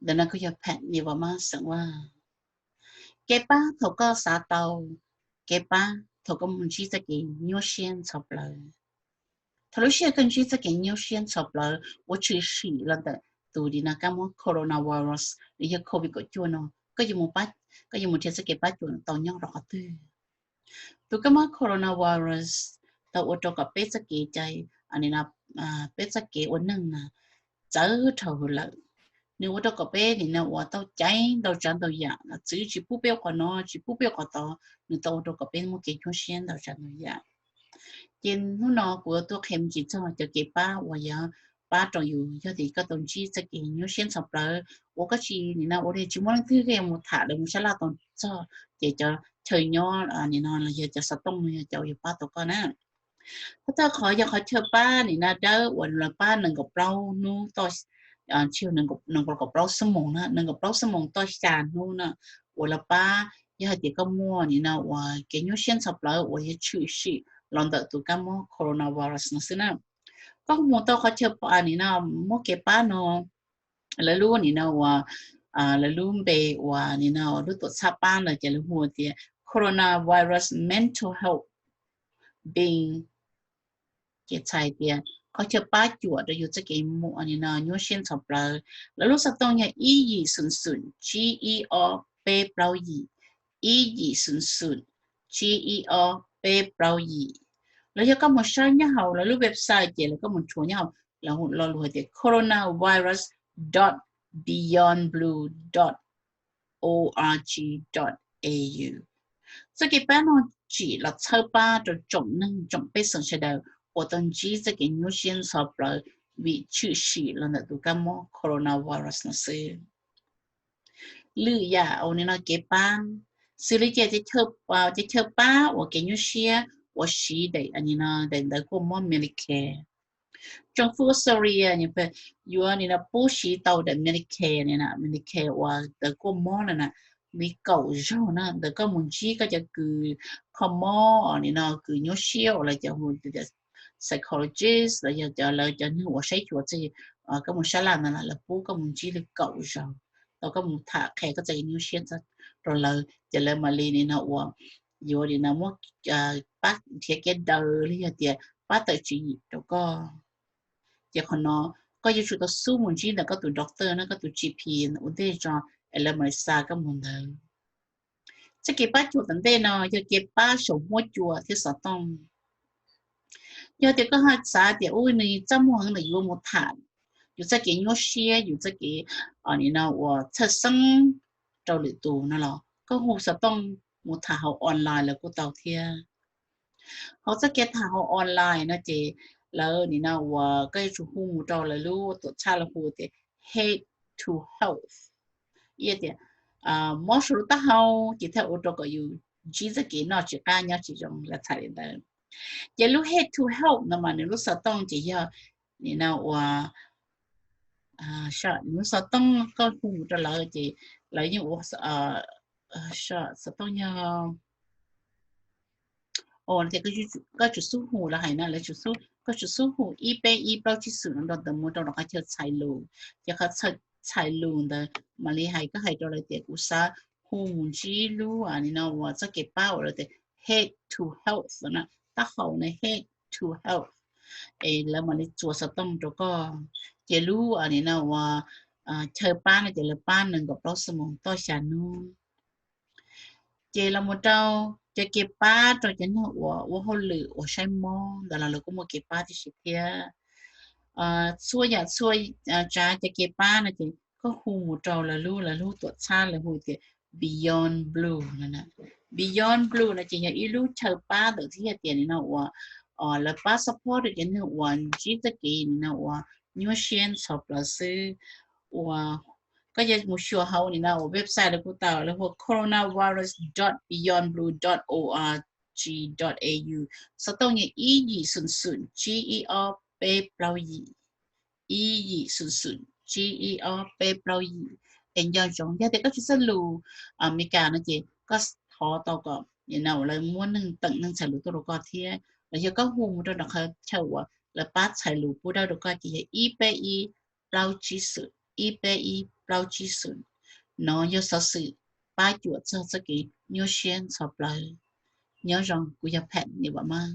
Ntawm no kuj yog Pat Niv Vam Mas xeem Vaj. Kev pab thaum koj xav tau, kev pab thaum koj mus ntsib txoj kev nyuaj siab ntxhov plawv. Thaum lub sij hawm koj ntsib txoj kev nyuaj siab ntxhov plawv uas tshwm sim los ntawm tus nim no kab mob coronavirus los yog covid kaum cuaj no, koj yuav mus, koj yuav mus nrhiav txoj kev pab cuam tau nyob rau qhov twg? Tus kab mob coronavirus tau ua rau kom peb txoj kev cai, peb txoj kev ua neeg na txawv dhau lawm. Nws ua rau kom peb nim no uas tau caiv ntau tsav ntau yam, txwv tsis pub peb ua qhov no, tsis pub peb ua qhov tod, nws tau ua rau kom peb muaj kev nyuaj siab ntau tsav ntau yam. Ces hnub no kuv tuaj qhia me ntsis txog cov kev pab uas yuav pab rau yus yog tias koj tau ntsib txoj kev nyuaj siab ntxhov plawv uas koj tsis nim no ua li tsis muaj leej twg koj yuav mus tham lawv mus sab laj tau txog, ces cov chaw nyob nim no los yog cov xov tooj no yog cov uas yuav pab tau koj na. Qhov thawj qhov yog qhov chaw pab nim no dawb uas lawv pab nees nkaum plaub hnub toj, nees nkaum kaum plaub xuab moos na, nees nkaum plaub xuab moos toj xya hnub na, uas lawv pab yog hais tias koj muaj nim no uas kev nyuaj siab ntxhov plawv uas yog tshwm sim los ntawm tus kab mob coronavirus no xwb na. Koj mus tau qhov chaw nim no muab kev pab no, lawv lub nim no uas lawv lub npe uas nim no lub tuam txhab pab ntawd ces lawv hu tias Coronavirus Mental Health Being, ces txhais tias qhov chaw pab cuam rau yus txoj kev muaj nim no nyuaj siab ntxhov plawv. Lawv lub xov tooj yog ib yim xoom xoom tsib ib ob peb plaub yim, ib yim xoom xoom tsib ib ob peb plaub yim. Los yog koj mus saib nyob hauv lawv lub website ces lawv, koj mus rhuav nyob hauv, lo lus hais tias coronavirus dot beyond blue dot org dot au. Txoj kev pab no tsim los txhawb pab rau tsoom neeg tsoom pej xeem sawv daws uas tau ntsib txoj kev nyuaj siab ntxhov plawv vim tshwm sim los ntawm tus kab mob coronavirus no xwb. Lwm yam uas nim no kev pab, xws li ces cov chaw pab uas kev nyuaj siab uas siv daim nim no daim ntawv kuaj mob Medicare. Tsoom fwv Australia yuav nim no pub siv tau daim Medicare, Medicare uas ntawv kuaj mob no na, li kaum zaug na, ntawm koj mus ntsib koj cov kws kho mob nim no kws nyuaj siab uas lawv cov hu psychologist los yog cov lawv cov neeg uas saib xyuas txog koj mus sab laj ntawd lawv pub koj mus ntsib li kaum zaug, tau koj mus tham qhia koj txoj kev nyuaj siab rau lawv ces lawv mam li nim no uas yuav nim no muab pab nrhiav kev daws li yog tias pab tawm tswv yim rau koj. Ces qhov no koj yuav tsum tau xub mus ntsib ntawm koj tus doctor na, koj tus G P ua ntej tso es lawv mam li xa koj mus ntawd. Txoj kev pab cuam tom ntej no yog kev pab saum huab cua thiab xov tooj. Yog tias koj ho xav tias ub nws txaj muag heev ntawm yuav mus tham yus txoj kev nyuaj siab, yus txoj kev nim no uas txhawj xeeb rau lwm tus no los koj hu xov tooj mus tham hauv online lawv kuj tau thiab. Hauv txoj kev tham hauv online no ces lawv nim no uas koj yuav tsum hu mus rau lawv lub tuam txhab lawv hu tias Head to Health, ib tias mob saum lub taub hau ces thiaj ua rau kom yus ntsib txoj kev noj tsis qab nyob tsis zoo lawv txhais li ntawd. Ces lub Head to Health no mas nws lub xov tooj ces yog nim no uas lub xov tooj koj hu mus rau lawv ces lawv yeej ua xov tooj yog tias koj tsum xub hu, lawv hais no lawv, koj tsum xub hu ib peb ib plaub tsib xwm no nrog ntawd mus rau qhov chaw txhais lus. Ces qhov txhais lus ntawd mam li hais, koj hais rau lawv tias kuv xav hu mus ntsib lub nim no uas txoj kev pab uas lawv tias Head to Health na, taub hau na, Head to Health, es lawv mam li txuas xov tooj rau koj. Ces lub nim no uas chaw pab no ces lawv pab nees nkaum plaub xuab moos toj xya hnub. Ces los mus rau cov kev pab rau cov neeg uas ua hauj lwm uas saib mob ntawd los lawv kuj muaj kev pab tib si thiab. Txhua yam txhua tsav cov kev pab no ces koj hu mus rau lawv lub, lawv lub tuam txhab lawv hu tias Beyond Blue no. Beyond Blue no ces yog ib lub chaw pab ntawm thiab tias nim no uas lawv pab support rau cov neeg uas ntsib txoj kev nim no uas nyuaj siab ntxhov plawv xwb. Uas koj yuav mus xyuas hauv nim no uas website lawv kuj tau, lawv hu coronavirus dot beyond blue dot org dot au, xov tooj yog ib yim xoom xoom tsib ib ob peb plaub yim, ib yim xoom xoom tsib ib ob peb plaub yim. Es nco ntsoov yog tias koj tsis txawj lus Amelikas no ces koj thov tau kom nim no lawv muab neeg teem neeg txhais lus tuaj rau koj thiab, los yog koj hu mus rau nram qhov chaw uas lawv pab txhais lus pub dawb rau koj ces yog ib peb ib plaub tsib xwm. ib peb ib plaub tsib xoom. Nov yog xov xwm pab cuam txog txoj kev nyuaj siab ntxhov plawv. Nyob zoo, kuv yog Phem Niam Vam Mab.